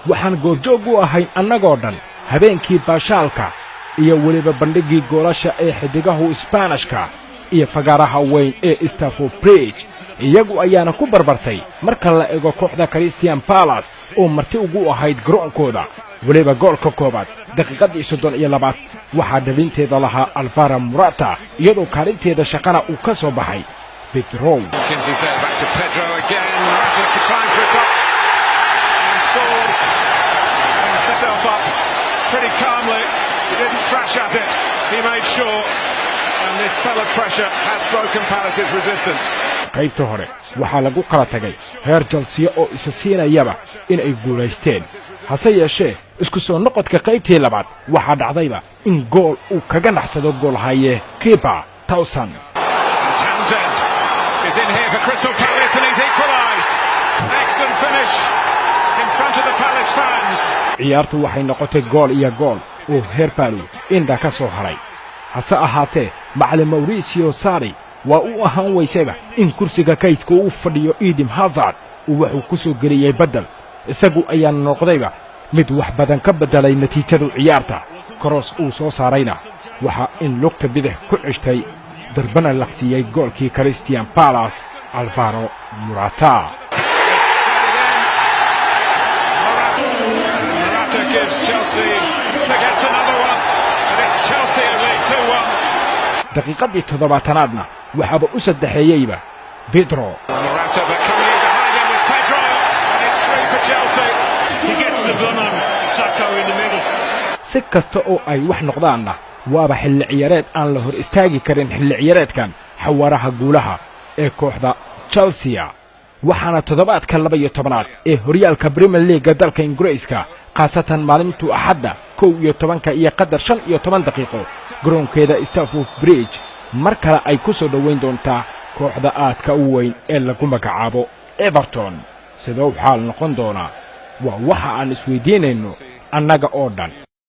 Waxaan goobjoog u ahayn annagoo dhan habeenkii baashaalka iyo weliba bandhiggii goolasha ee xiddigahu Isbaanishka iyo fagaaraha weyn ee Stamford Bridge. Iyagu ayaana ku barbartay marka la eego kooxda Crystal Palace oo marti ugu ahayd garoonkooda. Weliba goolka koowaad daqiiqaddii 32aad waxaa dhalinteeda lahaa Alvaro Morata, iyadoo kaalinteeda shaqana uu ka soo baxay Pedro. Watkins is there, back to Pedro again. Morata time for a touch and scores and sets himself up pretty calmly. He didn't thrash at it. He made sure, and this spell of pressure has broken Palace's resistance. Qaybta hore waxaa lagu kala tagay reer Chelsea oo isa siinayaba inay guulaysteen. Hase yeeshee, isku soo noqodka qaybtii labaad waxaa dhacdayba in gool uu kaga naxsado goolhaye Kepa Towson. And Townsend is in here for Crystal Palace and he's equalised. Excellent finish in front of the Palace fans. Ciyaartu waxay noqotay gool iyo gool oo heer Palace indha ka soo haray. Hase ahaatee, macallin Maurizio Sarri waa u ahaan weysayba in kursiga kaydka uu fadhiyo Eden Hazard uu wuxuu ku soo geliyey beddel. Isagu ayaa noqdayba mid wax badan ka beddelay natiijadu ciyaarta. Cross uu soo saarayna waxaa in lugta bidix ku ceshtay, darbana laqsiiyey goolkii Crystal Palace Alvaro Morata. Morata gives Chelsea, gets another one, and it's Chelsea who lead 2-1. Daqiiqaddii 70aadna waxaaba u saddexeeyeyba Pedro. Morata, but coming in behind him with Pedro, and it's three for Chelsea. He gets the run on Saka in the middle. Si kasta oo ay wax noqdaanna, waaba xilli ciyaareed aan la hor istaagi karin xilli ciyaareedkan xawaaraha guulaha ee kooxda Chelsea. Waxaana toddobaadka 12aad ee horyaalka Premier League-ga dalka Ingiriiska, khaasatan maalintu Axadda 11:15, garoonkeeda Stamford Bridge mar kale ay ku soo dhowayn doontaa kooxda aadka u weyn ee lagu magacaabo Everton. Sidou xaal noqon doonaa waa waxa aan isweydiinayno annaga oo dhan.